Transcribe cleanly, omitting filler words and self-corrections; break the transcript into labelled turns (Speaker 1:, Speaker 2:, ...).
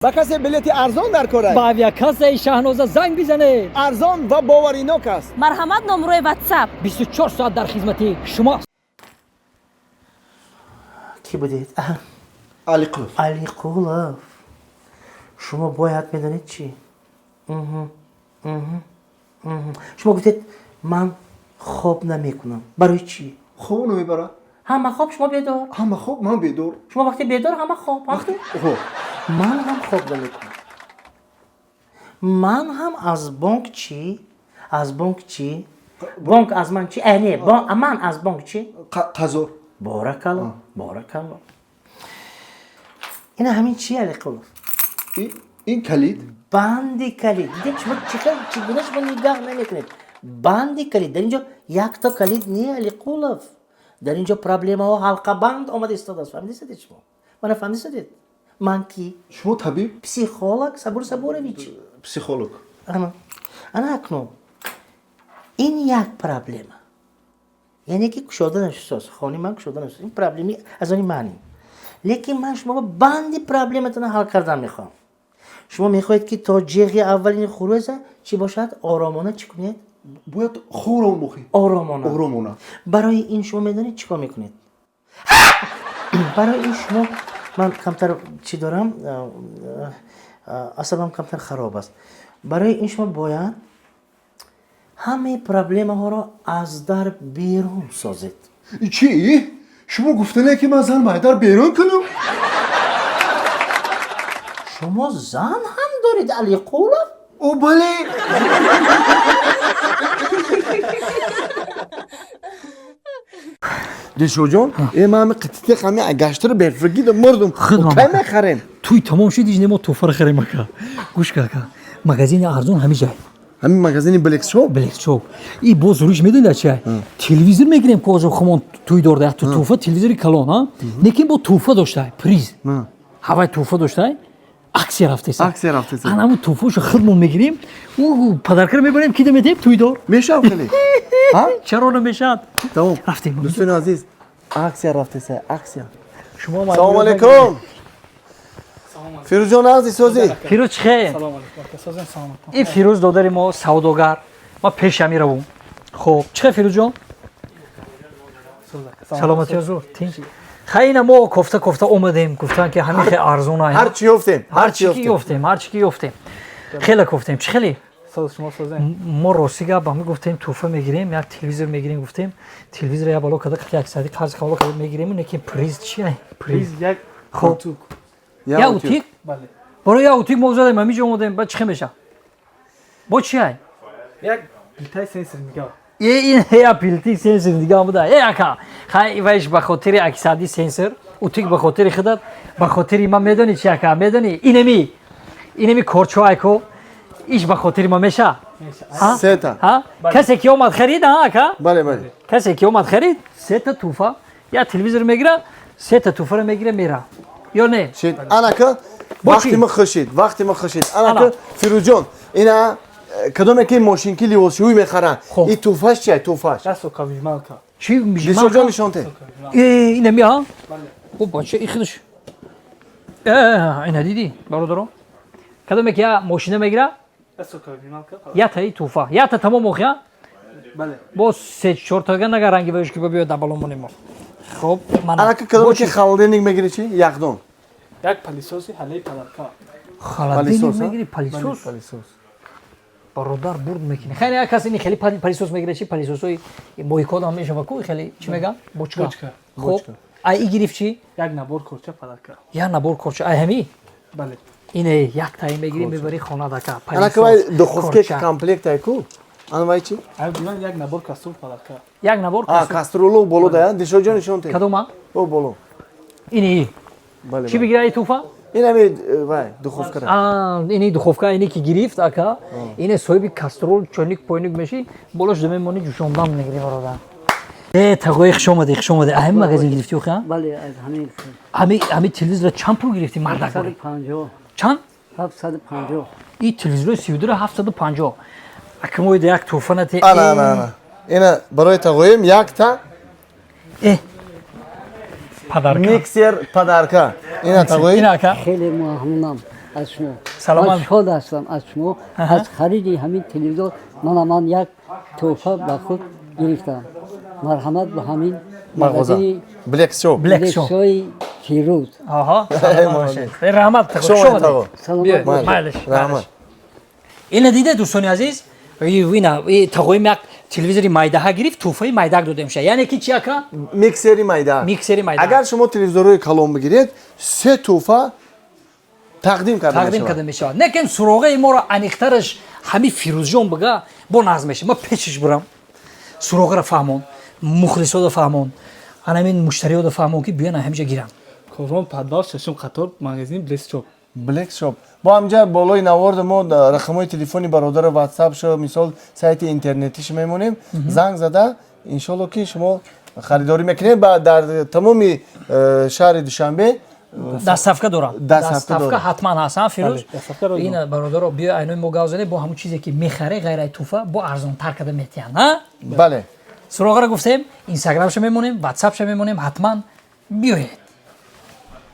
Speaker 1: Ба касе билети арзон дар кор?
Speaker 2: Ба авиакассаи Шаҳноза занг бизанед.
Speaker 1: Арзон ва боваринок аст.
Speaker 3: Марҳамат, номрои Ватсап.
Speaker 2: 24 соат дар хизмати шумост.
Speaker 4: Кӣ будед?
Speaker 1: Алиқулов.
Speaker 4: Алиқулов, шумо бояд медонед чӣ. Шумо гуфтед, ман хоб намекунам. Барои чӣ?
Speaker 1: Хоб намебарад.
Speaker 4: Ҳама хоб, шумо бедор.
Speaker 1: Ҳама хоб, ман бедор.
Speaker 4: Шумо вақте бедор, ҳама хоб.
Speaker 1: Хоб.
Speaker 4: Ман ҳам хоб намекунам. Ман ҳам аз бонк чӣ, аз бонк чӣ, бонк аз ман чӣ? Не, ман аз бонк чӣ?
Speaker 1: Қазор.
Speaker 4: Боракалло, боракалло. Ина ҳамин чи, Алиқулов?
Speaker 1: Ин калид.
Speaker 4: Банди калид. Дидед, шумо чӣ хел, чӣ гуна шумо нигаҳ намекунед. Банди калид. Дар ин ҷо якто калид не, Алиқулов, дар ин ҷо проблемаҳо ҳалқабанд омада истодааст. Фаҳмидистадед шумо? Мана, фаҳмидистадед, ман кӣ?
Speaker 1: Шумо табиб?
Speaker 4: Психолог Сабур Сабурович.
Speaker 1: Психолог.
Speaker 4: Ана, ана, акнун ин як проблема, яъне ки кушода нашудааст, хони ман кушода нашудааст. Ин проблеми аз они манем, лекин ман шумо банди проблематона ҳал кардан мехоҳам. Шумо мехоҳед, ки то ҷеғи аввалини хурӯза чӣ бошад, оромона чӣ кунед?
Speaker 1: Бояд хором бохӣ.
Speaker 4: Оромона.
Speaker 1: Оромона.
Speaker 4: Барои ин шумо медонед чӣ кор мекунед? Барои ин шумо, ман камтар чӣ дорам, асабам камтар хароб аст. Барои ин шумо бояд ҳамаи проблемаҳоро аз дар берун созед.
Speaker 1: Чӣ, шумо гуфтане, ки ман зан майдар берун кунам?
Speaker 4: Шумо зан ҳам доред, Алиқулов?
Speaker 1: О, бале. Дилшоҷон, э, ман ҳами қитите, ҳами гаштаро бефригида мурдум. Кай мехарем?
Speaker 2: Туй тамом шуд, ижне мо туҳфаро харем, ака. Гӯш ка, ака, магазини арзон ҳами ҷай.
Speaker 1: Ҳамин магазини Блекшоп?
Speaker 2: Блекшоп. И боз рӯш медонӣ чай? Телевизор мегирем, ко озо хумон туй дорда, як туҳфа, телевизори калон, а лекин бо туҳфа доштай, приз ҳавай туҳфа доштай, акция рафтеса.
Speaker 1: Акция рафтеса.
Speaker 2: Ана ҳамун туҳфаашо худмон мегирем, ӯ подаркаро мебарем, кида метаҳем туйдор.
Speaker 1: Мешавад хеле.
Speaker 2: Чаро намешавад?
Speaker 1: Тамом.
Speaker 2: Рафтем.
Speaker 1: Дӯстони азиз, акция рафтеса, акция.
Speaker 2: Шумо.
Speaker 1: Салому алейкум, Фирӯзҷон, азиз, созӣ?
Speaker 2: Фирӯз, чӣ хел? Ин Фирӯз додари мо, савдогар. Ма пеш ҳами равум. Хоб, чӣ хел, Фирӯзҷон? Саломатӣ, ҳузур, тинч. Хай, ина мо кофта кофта омадем, гуфтан, ки ҳамин хел арзон.
Speaker 1: Ҳар чӣ ёфтем.
Speaker 2: Ҳар чӣ ки ёфтем, ҳар чӣ ки ёфтем, хеле кофтем. Чӣ хеле мо, рости гап, ҳами гуфтем, туҳфа мегирем, як телевизор мегирем, гуфтем, телевизор як бало када, қати 100 қарз қабул када мегирем. Лекин приз чи?
Speaker 5: Приз як.
Speaker 2: Хоб, як утюг. Барои як утюг мо задем, ҳамиҷо омадем. Ба чӣ хел меша, бо чи ай?
Speaker 5: Як плитаи сенсор дига.
Speaker 2: Ин я плити сенсор дига буда. Э, ака, хай, вайш ба хотири аксади сенсор, утюг ба хотири худат, ба хотири ман. Медони чи, ака, медони, инеми корчо айко, иш ба хотири ма меша.
Speaker 1: Сета.
Speaker 2: Касе ки омад харид, ака?
Speaker 1: Бале.
Speaker 2: Касе ки омад харид, сета туҳфа, я телевизор мегира, сета туҳфаро мегира, мера ё не?
Speaker 1: Анака, вақти ма хушид, вақти ма хушид. Анака, Фирӯзҷон, ина кадоме ки мошинки ливосшӯӣ мехаранд, и туҳфаш чи? Туҳфаш
Speaker 2: чи?
Speaker 1: Дилшодҷон, нишонте.
Speaker 2: Инами, а о, бача, и худаш ина дидӣ, бародаро, кадоме ки я мошина мегира, ята и туҳфа, ята тамом охия бо се чортага нага ранги ваюш ки биё дабалон монем мо. Хоб.
Speaker 1: Анака, кадоме ки холодильник мегири чи, яхдон?
Speaker 5: Як пылесоси ҳалаи подарка.
Speaker 2: Холодильник мегири, пылесос. Бародар, бурд мекунӣ. Хеле як кас ини хеле пылесос мегира, чи пылесосои моҳикодам мешава ку, хеле чӣ меган, бочка. Хоб, ай и гирифт чи?
Speaker 5: Як набор корча подарка.
Speaker 2: Як набор корча, ай ҳами?
Speaker 5: Бале.
Speaker 2: Ине яктаи мегири, мебари хона, дака.
Speaker 1: Анака, вай духовка комплект ай ку, ана вай чи?
Speaker 5: Як набор кастрюл подарка.
Speaker 2: Як набор.
Speaker 1: Кастрюлу боло дая, Дилшодҷон, нишонте.
Speaker 2: Кадома?
Speaker 1: О, боло.
Speaker 2: Ини чӣ бигира и туҳфа?
Speaker 1: Ин ами вай духовкара.
Speaker 2: Ини духовка, ини ки гирифт, ака, ине соҳиби кастрюл, чойник, пойник меши, болош мемонӣ, ҷӯшондан мегири, бародар. Э, тағои, хуш омадӣ, хуш омадӣ. Ҳамин магазин гирифтӣ охи?
Speaker 6: Бале, аз ҳамин.
Speaker 2: Ҳами телевизора чанд пул гирифтӣ, мардак?
Speaker 6: 50.
Speaker 2: Чанд?
Speaker 6: 750.
Speaker 2: И телевизори 32-ра 750. Акмоида як туҳфа нате.
Speaker 1: Ана, ана, ана, ина барои тағоим якта.
Speaker 2: Э, подарка.
Speaker 1: Миксер подарка, ина тағоим.
Speaker 2: Ина, ака.
Speaker 6: Хеле мамнунам. Аз шумо.
Speaker 2: Саломат.
Speaker 6: Ман шод ҳастам аз шумо, аз хариди ҳамин телевизор. Мана ман як тӯҳфа ба худ гирифтам. Марҳамат ба ҳамин
Speaker 1: мағоза
Speaker 6: магазини
Speaker 1: Black Shop.
Speaker 2: Black Shop.
Speaker 6: Лексои Фирӯз.
Speaker 2: Аҳа, саломат бошед. Раҳмат, тағо.
Speaker 1: Шумо
Speaker 2: Хуш омадед.
Speaker 1: тағо.
Speaker 6: Саломат
Speaker 2: Биёед,
Speaker 6: бошед.
Speaker 2: майлиш.
Speaker 1: Раҳмат.
Speaker 2: Ина диде, дӯстони азиз, ина тағоим як телевизори майдаҳа гирифт, тӯҳфаи майдак додем ша. Яъне ки чи, ака?
Speaker 1: Миксери майда.
Speaker 2: Миксери майда.
Speaker 1: Агар шумо телевизорҳои калон бигиред, се тӯҳфа тақдим карда
Speaker 2: тақдим
Speaker 1: мешавад.
Speaker 2: Карда мешавад. Некем суроғаи моро аниқтараш ҳами Фирӯзҷон бига, бо нағз меша. Ма пешиш бурам, суроғаро фаҳмон, мухлисода фаҳмон, анамин муштариёда фаҳмон, ки биён ҳамиҷа гирам.
Speaker 5: Корвон, подвал, шашум қатор, магазин Black Shop.
Speaker 1: Black Shop. Бо ҳамҷа болои наворда мо рақамҳои телефони бародари, WhatsApp шо, мисол, сайти интернетиш мемонем. Занг зада, иншолло, ки шумо харидорӣ мекунед ба дар тамоми шаҳри Душанбе.
Speaker 2: Доставка дорам.
Speaker 1: Доставка
Speaker 2: Доставка
Speaker 1: дорам.
Speaker 2: ҳатман ҳаст, а, Фирӯз?
Speaker 5: Бале, доставка ройгон.
Speaker 2: Ина, бародаро, биё, айнои мо гав занем, бо ҳамун чизе ки мехаре, ғайраи тӯҳфа, бо арзонтар карда метиҳанд, а?
Speaker 1: Бале.
Speaker 2: Суроғаро гуфтем, инстаграмша мемонем, ватсапша мемонем, ҳатман биёед.